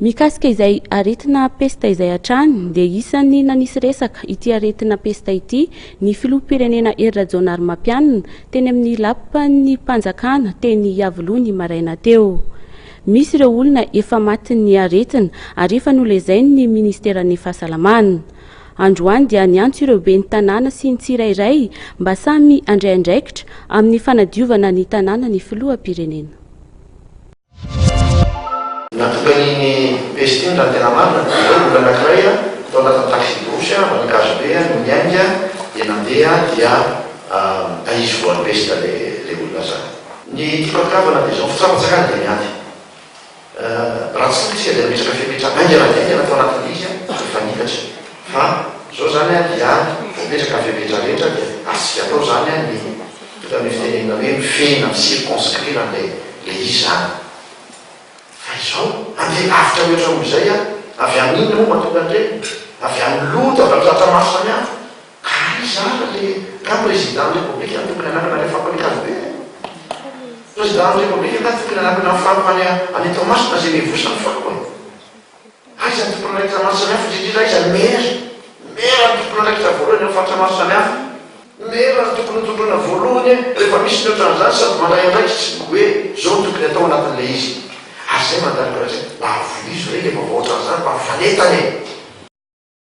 Mikasika izay aretina pesta izay hatrany dia isan'ny nanisy resaka ity aretina pesta ity ny filoham-pirenena Hery Rajaonarimampianina teny amin'ny lapan'ny mpanjakana teny Iavoloha ny maraina teo. Misy ireo olona efa matin'ny aretina ary efa nolezain'ny ministeran'ny fahasalamana. Androany dia niantso ireo ben'ny tanàna sy ny tsirairay mba samy handray andraikitra amin'ny fanadiovana ny tanàna ny filoham-pirenena. Nahatonga an'iny peste iny raha ny tena marina dia izao, olona anankiray tao anatin'ny taxi-brousse avy any Ankazobe no niainga dia nandeha dia izy voan'ny peste ilay olona izany. Ny tiako hatongavana dia izao, ny fitsapantsakana dia miady. Raha tsy tonga isika dia nametraka fepetra haingana dia haingana tao anatin'ilay izy efa nitatra. Fa izao izany dia voapetraka ny fepetra rehetra dia azontsika atao izany ny tonga amin'ny fitenenana hoe mifehy na mi-circonscrire an'ilay izy izany. Fa izao, handeha lavitra mihoatra noho izay aho. Avy amin'ny inona moa mahatonga an'ireny? Avy amin'ny loto, avy amin'ny zavatra maro samihafa. Ka aiza ary le nga président ny république no tokony hanangana le fako any Ankazobe e? Président ny république nga tokony hanangana ny fako any any Toamasina zay mivosa ny fako e? Aiza ny tompon'andraikitra maro samihafa indrindra indrindra aiza ny maire? Maire no tompon'andraikitra voalohany amin'ny faritra maro samihafa. Maire no tokony ho tondroina voalohany rehefa misy ny ohatran'izany sady mandray andraikitra hoe zao no tokony atao anatin'ilay izy. Ary zay mandany vola zay mba avoizo re le vaovao ohatran'izany mba mifanentana e!